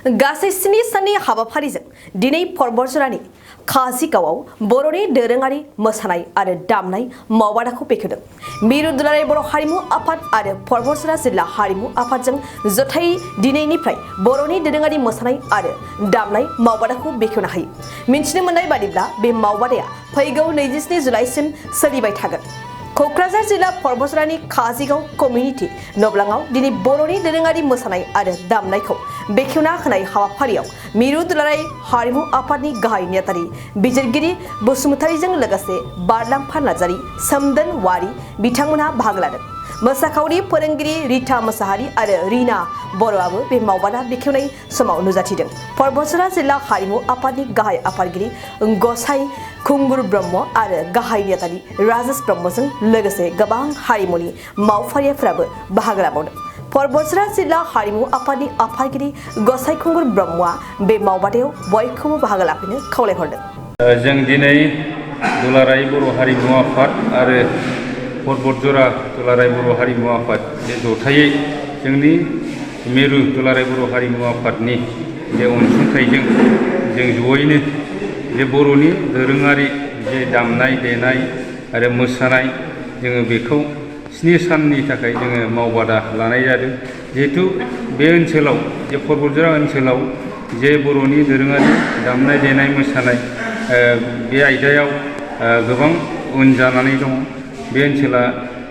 गासै 7 साननि हाबाफारिजों दिनै परबतझरानि काजिगावआव बर'नि दोरोङारि मोसानाय आरो दामनाय मावबादाखौ बेखेवदों। मिरु दुलाराय बर' हारिमु आफाद आरो परबतझरा जिल्ला हारिमु आफादजों जथायै दिनैनिफ्राय बर'नि दोरोङारि मोसानाय आरो दामनाय मावबादाखौ बेखेवनो हायो। मिन्थिनो मोननाय बादिब्ला बे मावबादाया फैगौ 27 जुलाइसिम सोलिबाय थागोन। क'क्राझार जिल्ला परबतझरानि काजिगाव कमिउनिटि नब्लाङाव दिनै बर'नि दोरोङारि मोसानाय आरो दामनायखौ बेखेवना होनाय हाबाफारियाव मिरु दुलाराय हारिमु आफादनि गाहाय नेहाथारि बिजिरगिरि बसुमतारीजों लोगोसे बारलाम्फा नार्जारी, सोमदोन वारी बिथांमोनहा बाहागो लादों। मोसाखावरि फोरोंगिरि रिता मोसाहारि आरो रिना बर'आबो बे मावबादा बेखेवनाय समाव नुजाथिदों। परबतझरा जिल्ला हारिमु आफादनि गाहाय आफादगिरि गसाइ खुंगुर ब्रह्म आरो गाहाय नेहाथारि राजेश ब्रह्मजों लोगोसे गोबां हारिमुनि मावफारियाफोराबो बाहागो लाबावदों। परबतझरा जिल्ला हारिमु आफादनि आफादगिरि गसाइ खुंगुर ब्रह्मआ बे मावबादायाव बयखौबो बाहागो लाफैनो खावलायहरदों। जों दिनै दुलाराय बर' हारिमु आफाद आरो परबतझरा दुलाराय बर' हारिमु आफाद बे जथायै जोंनि मिरु दुलाराय बर' हारिमु आफादनि जे अनसुंथाइजों जों जयैनो जे बर'नि दोरोङारि जे दामनाय देनाय आरो मोसानाय जोङो बेखौ 7 साननि थाखाय जोङो मावबादा लानाय जादों। जिहेतु बे ओनसोलाव जे परबतझरा ओनसोलाव जे बर'नि दोरोङारि दामनाय देनाय मोसानाय बे आयदायाव गोबां उन जानानै दङ। बे ओनसोला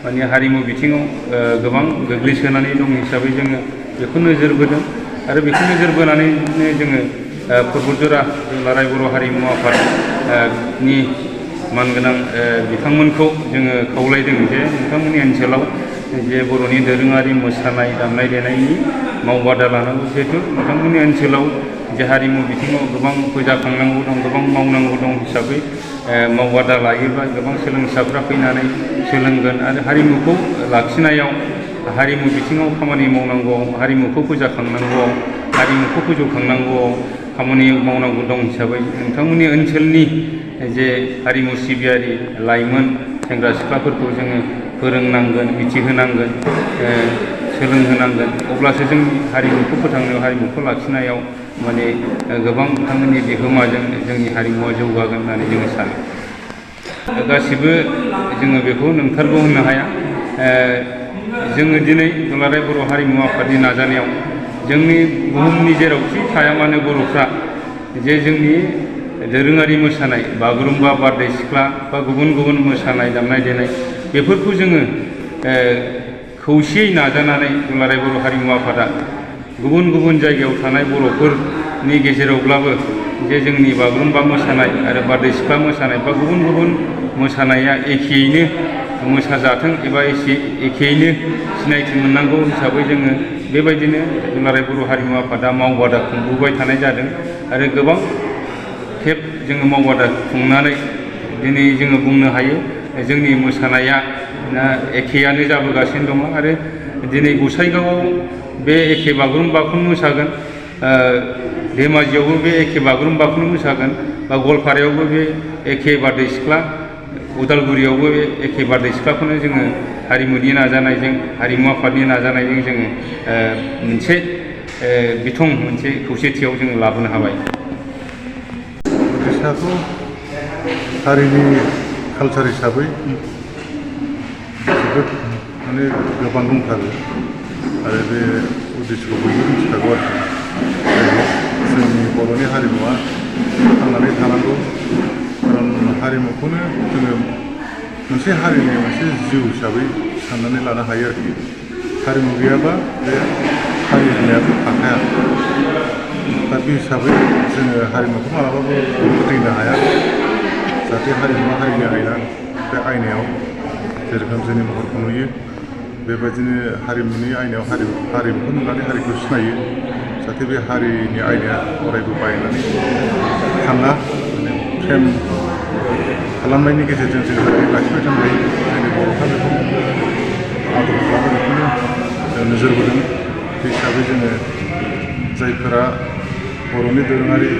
माने हारिमु बिथिङाव गोबां गोग्लैसोनानै दं हिसाबै जोङो बेखौ नोजोर बोदों आरो बेखौ नोजोर बोनानैनो जोङो परबतझरा दुलाराय बर' हारिमु आफादनि मानगोनां बिथांमोनखौ जोङो खावलायदों जे नोंथांमोननि ओनसोलाव जे बर'नि दोरोङारि मोसानाय दामनाय देनायनि मावबादा लानांगौ। जिहेतु नोंथांमोननि ओनसोलाव जे हारिमु बिथिङाव गोबां फोजाखांनांगौ दं, गोबां मावनांगौ दं हिसाबै मावबादा लायोब्ला गोबां सोलोंसाफ्रा फैनानै सोलोंगोन आरो हारिमुखौ लाखिनायाव हारिमु बिथिङाव खामानि मावनांगौआव, हारिमुखौ फोजाखांनांगौआव, हारिमुखौ फोजौखांनांगौआव खामानि मावनांगौ दं हिसाबै नोंथांमोननि ओनसोलनि जे हारिमु सिबियारि लाइमोन सेंग्रा सिख्लाफोरखौ जोङो फोरोंनांगोन, मिथिहोनांगोन, सोलोंहोनांगोन। अब्लासो जोंनि हारिमुखौ फोथांनायाव, हारिमुखौ लाखिनायाव माने गोबां बिथांमोननि बिहोमाजों जोंनि हारिमुवा जौगागोन होननानै जोङो सानो। गासिबो जोङो बेखौ नंथारगौ होननो हाया। जोङो दिनै दुलाराय बर' हारिमु आफादनि नाजानायाव जोंनि बुहुमनि जेरावखि थाया मानो बर'फ्रा जे जोंनि दोरोङारि मोसानाय बागुरुम्बा, बारदै सिख्ला बा गुबुन गुबुन मोसानाय दामनाय देनाय बेफोरखौ जोङो खौसेयै नाजानानै दुलाराय बर' हारिमु आफादा गुबुन गुबुन जायगायाव थानाय बर'फोरनि गेजेरावब्लाबो जे जोंनि बागुरुम्बा मोसानाय आरो बारदै सिख्ला मोसानाय बा गुबुन गुबुन मोसानाया एखेयैनो मोसाजाथों एबा एखेयैनो सिनायथि मोननांगौ हिसाबै जोङो बेबायदिनो दुलाराय बर' हारिमु आफादा मावबादा खुंबोबाय थानाय जादों आरो गोबां खेब जोङो मावबादा खुंनानै दिनै जोङो बुंनो हायो जोंनि मोसानाया एखेयानो जाबोगासिनो दङ आरो दिनै गसाइगावआव बे एखे बागुरुम्बाखौनो मोसागोन, धेमाजियावबो बे एखे बागुरुम्बाखौनो मोसागोन, बा गवालपारायावबो बे एखे बारदै सिख्ला, उदालगुरियावबो बे एखे बारदै सिख्लाखौनो जोङो हारिमुनि नाजानायजों, हारिमु आफादनि नाजानायजों जोङो मोनसे बिथं, मोनसे खौसेथियाव जोङो लाबोनो हाबाय। उद्देश्यखौ हारिनि कालचार हिसाबै जोबोद माने गोबां दंथारो आरो बे उद्देश्यखौ बयबो मिथिखागौ आरोखि। जोंनि बर'नि हारिमुवा थांनानै थानांगौ, खारन हारिमुखौनो जोङो मोनसे हारिनि मोनसे जिउ हिसाबै साननानै लानो हायो आरोखि। हारिमु गैयाबा बे हारि होननायाबो थाखाया। दा बे हिसाबै जोङो हारिमुखौ मालाबाबो फोथैनो हाया। जाहाथे हारिमुवा हारिनि आयना, बे आयनायाव जेरोखोम जोंनि महरखौ नुयो बेबायदिनो हारिमुनि आयनायाव हारिमुखौ नुनानै हारिखौ सिनायो। जाहाथे बे हारिनि आयनाया अरायबो बायनानै थाङा, माने फ्रेम खालामनायनि गेजेरजों जों हारिखौ लाखिबाय थानो हायो। जोंनि बर'फ्रा बेखौ आदर खालामो, बेखौनो नोजोर बोदों। बे हिसाबै जोङो जायफोरा बर'नि दोरोङारि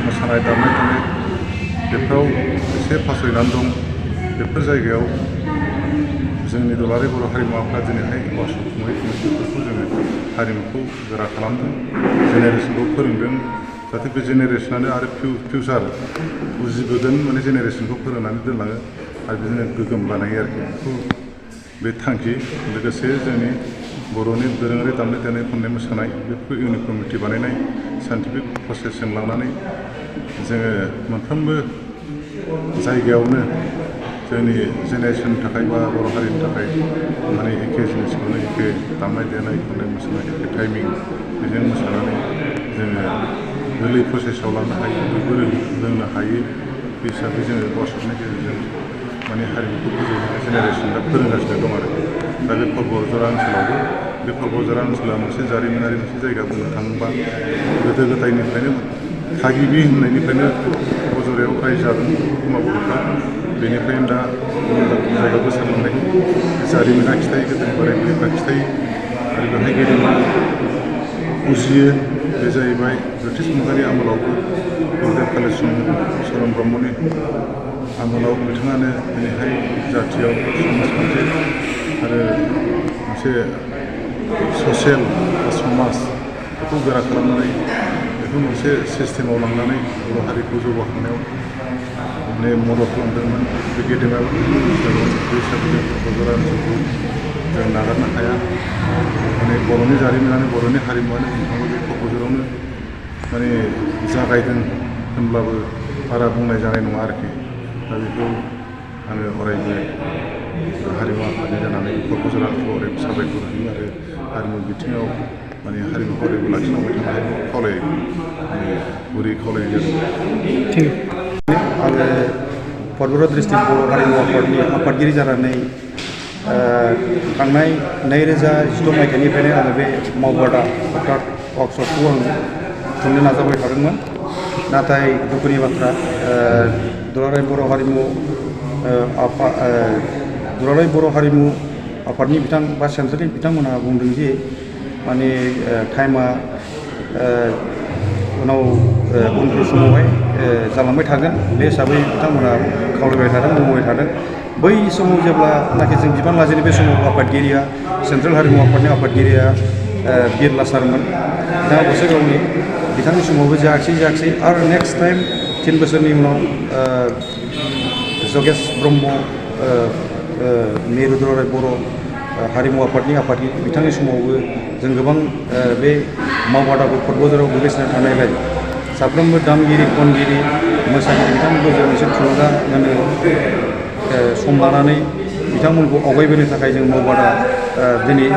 मोसानाय दामनाय देनाय बेफोराव एसे फासयनानै दं, बेफोर जायगायाव जोंनि दुलाराय बर' हारिमु आफादा दिनैहाय वार्कशप खुङै बेफोरखौ जोङो हारिमुखौ गोरा खालामदों जेनेरेसनखौ फोरोंदों जाहाथे बे जेनेरेसनानो आरो फिउचार बुजिबोगोन माने जेनेरेसनखौ फोरोंनानै दोनलाङो आरो बिदिनो गोगोम बानायो आरोखि बेखौ बे थांखि लोगोसे जोंनि बर'नि दोरोङारि दामनाय देनाय खननाय मोसानाय बेफोरखौ इउनिट कमिटि बानायनाय साइन्टिफिक प्रसेसजों लांनानै जोङो मोनफ्रोमबो जायगायावनो जोंनि जेनेरेसननि थाखाय बा बर' हारिनि थाखाय माने एखे जिनिसखौनो एखे दामनाय देनाय खननाय मोसानाय एखे टाइमिं बेजों मोसानानै जोङो गोरलै प्रसेसआव लांनो हायो बयबो रोंनो हायो बे हिसाबै जोङो वार्कशपनि गेजेरजों माने हारिमुखौ फोजौनाय जेनेरेसनआ फोरोंगासिनो दं आरो दा बे बतझर ओनसोलावबो बे बतझर ओनसोला मोनसे जारिमिनारि मोनसे जायगा बुंनो थाङोबा गोदो गोदायनिफ्रायनो थागिबि होननायनिफ्रायनो बतझरायाव रायजो जादों खोमा बर'फ्रा बेनिफ्रायनो दा जायगा गोसारलांनाय जारिमिना खिथायो गोदोनि बोराय बुरैफ्रा खिथायो आरो बेवहाय गेदेमा बुजियो बे जाहैबाय ब्रिटिश मुगानि आमोलावबो गुरुदेव कालिचरण ब्रह्मनि आमोलाव बिथाङानो दिनैहाय जाथियाव समाजखान्थि आरो मोनसे ससियेल समाज बेखौ गोरा खालामनानै बेखौ मोनसे सिस्टेमाव लांनानै बर' हारिखौ जौगाखांनायाव माने मदद खालामदोंमोन बे गेदेमायाबो बे हिसाबै जों बतझर ओनसोलखौ जों नागारनो हाया माने बर'नि जारिमिनानो बर'नि हारिमुआनो बुंनो थाङोब्ला बे बतझरावनो माने जागायदों होनब्लाबो बारा बुंनाय जानाय नङा आरोखि दा बेखौ आङो अरायबो हारिमु आफादनि जानानै बतझर ओनसोलाव अरायबो साबायखर होयो आरो हारिमु बिथिङाव माने हारिमुखौ अरायबो लाखिलांबाय थानायखौ खावलायो माने गुरै खावलायनाय जादों। आङो बतझर डिस्ट्रिक्ट बर' हारिमु आफादनि आफादगिरि जानानै थांनाय 2016 मायथाइनिफ्रायनो आङो बे मावबादा अर्थात वार्कशपखौ आं खुंनो नाजाबाय थादोंमोन नाथाय दुखुनि बाथ्रा दुलाराय बर' हारिमु दुलाराय बर' हारिमु आफादनि बिथां बा सेन्ट्रेलनि बिथांमोनहा बुंदों जे माने टाइमा उनाव उनफोर समावहाय जालांबाय थागोन बे हिसाबै बिथांमोनहा खावलायबाय थादों बुंबाय थादों बै समाव जेब्लानाखि जों बिबान लाजेनो बे समाव आफादगिरिया सेन्ट्रेल हारिमु आफादनि आफादगिरिया बिरला सारमोन बिथाङा गसाइगावनि बिथांनि समावबो जायाखिसै आरो नेक्स्ट टाइम 3 बोसोरनि उनाव जगेश ब्रह्म मिरु दुलाराय बर' हारिमु आफादनि आफादगिरि बिथांनि समावबो जों गोबां बे मावबादाखौ बतझराव गोग्लैसोना थानायलाय साफ्रोमबो दामगिरि खनगिरि मोसागिरि बिथांमोनखौ जों एसे थुलुंगा होनो सम लानानै बिथांमोनखौ आवगायबोनो थाखाय जों मावबादा दिनै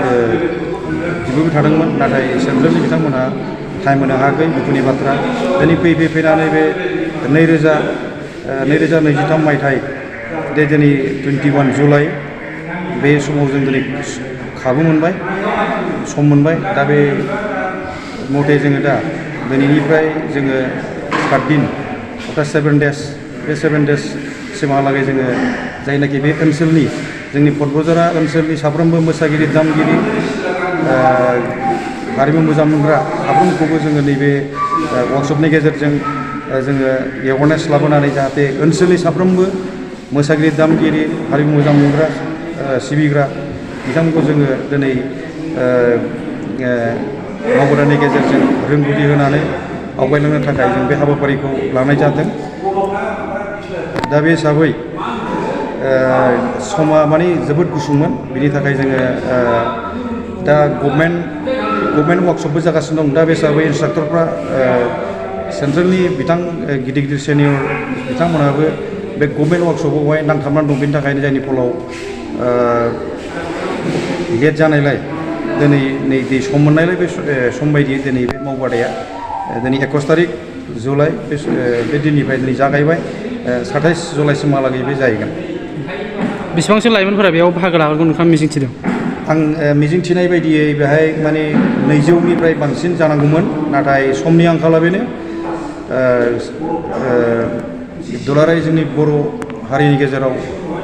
बिबोबाय थादोंमोन नाथाय सेन्ट्रेलनि बिथांमोनहा टाइम होनो हायाखै दुखुनि बाथ्रा दिनै फैनानै बे 2023 मायथाइ दिनै 21 जुलाइ बे समाव जों दिनै खाबु मोनबाय सम मोनबाय दा बे मथे जोङो दा दिनैनिफ्राय जोङो 7 दिन अर्थात 7 डेज बे 7 डेज सिमहालागै जोङो जायनाखि बे ओनसोलनि जोंनि बतझरा ओनसोलनि साफ्रोमबो मोसागिरि दामगिरि हारिमु मोजां मोनग्रा साफ्रोमखौबो जोङो नैबे वार्कशपनि गेजेरजों जोङो एवारनेस लाबोनानै जाहाथे ओनसोलनि साफ्रोमबो मोसागिरि दामगिरि हारिमु मोजां मोनग्रा सिबिग्रा बिथांमोनखौ जोङो दिनै मावबादानि गेजेरजों रोंगौथि होनानै आवगायलांनो थाखाय जों बे हाबाफारिखौ लानाय जादों दा बे हिसाबै समा माने जोबोद गुसुंमोन बिनि थाखाय जोङो दा गभर्नमेन्ट वार्कशपबो जागासिनो दं दा बे हिसाबै इन्सट्राक्टरफ्रा सेन्ट्रेलनि बिथां गिदिर सेनियर बिथांमोनहाबो बे गभर्नमेन्ट वार्कशपआवहाय नांथाबनानै दं बेनि थाखायनो जायनि फलाव लेट जानायलाय दिनै नै सम मोननायलाय बे सम बायदियै दिनै बे मावबादाया दिनै 21 तारिख जुलाइ बे दिननिफ्राय दिनै जागायबाय 27 जुलाइसिमहालागै बे जाहैगोन। बेसेबांसो लाइमोनफोरा बेयाव बाहागो लागोन नोंथाङा मिजिंथिदों? आं मिजिंथिनाय बायदियै बेहाय माने 200निफ्राय बांसिन जानांगौमोन नाथाय समनि आंखाला बेनो दुलाराय जोंनि बर' हारिनि गेजेराव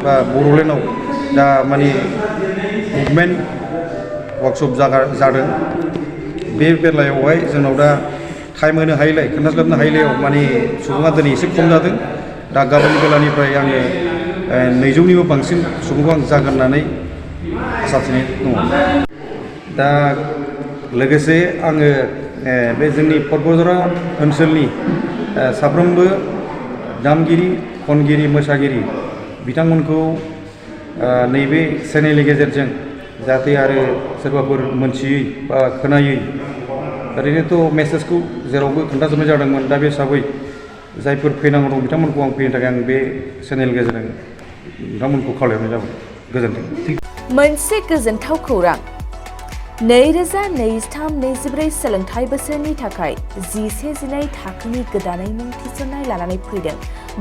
बा बर'लेण्डआव दा माने गभर्नमेन्ट वार्कशप जादों बे बेलायावहाय जोंनाव दा टाइम होनो हायैलाय खोन्थास्लाबनो हायैलायाव माने सुबुङा दिनै एसे खम जादों दा गाबोन बेलानिफ्राय आङो 200निबो बांसिन सुबुंखौ आं जागोन होननानै आसा थिनाय दङ। दा लोगोसे आङो बे जोंनि पर्बतझरा ओनसोलनि साफ्रोमबो दामगिरि खनगिरि मोसागिरि बिथांमोनखौ नैबे चेनेलनि गेजेरजों जाहाथे आरो सोरबाफोर मोनथियै बा खोनायै ओरैनोथ' मेसेजखौ जेरावबो खोन्थाजोबनाय जादोंमोन दा बे हिसाबै जायफोर फैनांगौ दं बिथांमोनखौ आं फैनो थाखाय आं बे चेनेलनि गेजेरजों बिथांमोनखौ खावलायनाय जाबाय गोजोन्थों। मोनसे गोजोनथाव खौरां 2023-24 सोलोंथाइ बोसोरनि थाखाय 11-12 थाखोनि गोदानै मुं थिसननाय लानानै फैदों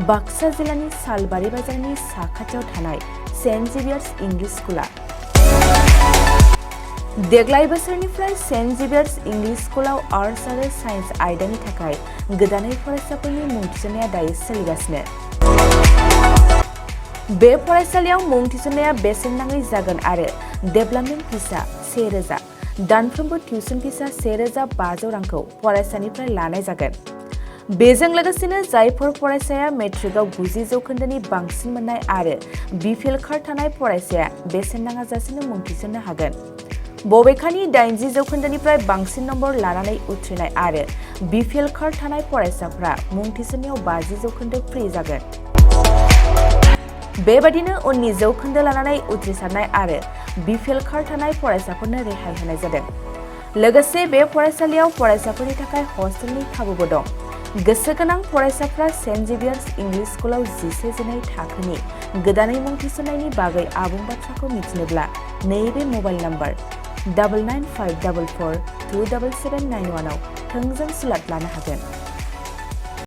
बाक्सा जिल्लानि सालबारि बाजारनि साखाथियाव थानाय सेन्ट जेभियार्स इंलिश स्कुला। देग्लाय बोसोरनिफ्राय सेन्ट जेभियार्स इंलिश स्कुलाव आर्ट्स आरो साइन्स आयदानि थाखाय गोदानै फरायसाफोरनि मुं थिसननाया दायो सोलिगासिनो। बे फरायसालियाव मुं थिसननाया बेसेन नाङै जागोन आरो डेभेलपमेन्ट फिसा 1000, दानफ्रोमबो टिउसन फिसा 1500 रांखौ फरायसानिफ्राय लानाय जागोन। बेजों लोगोसेनो जायफोर फरायसाया मेट्रिकआव 90 जौखोन्दोनि बांसिन मोननाय आरो बिपिएल कार्ड थानाय फरायसाया बेसेन नाङाजासेनो मुं थिसननो हागोन। बबेखानि 80 जौखोन्दोनिफ्राय बांसिन नम्बर लानानै उथ्रिनाय आरो बिपिएल कार्ड थानाय फरायसाफ्रा मुं थिसननायाव 50 जौखोन्दो फ्रि जागोन। बेबादिनो उननि जौखोन्दो लानानै उथ्रिसारनाय आरो बिपिएल कार्ड थानाय फरायसाफोरनो रेहाय होनाय जादों। लोगोसे बे फरायसालियाव फरायसाफोरनि थाखाय हस्टेलनि खाबुबो दं। गोसो गोनां फरायसाफ्रा सेन्ट जेभियार्स इंलिश स्कुलाव 11-12 थाखोनि गोदानै मुं थिसननायनि बागै आबुं बाथ्राखौ मिथिनोब्ला नैबे मबाइल नम्बर 9954427791 आव थोंजों सुलाद लानो हागोन।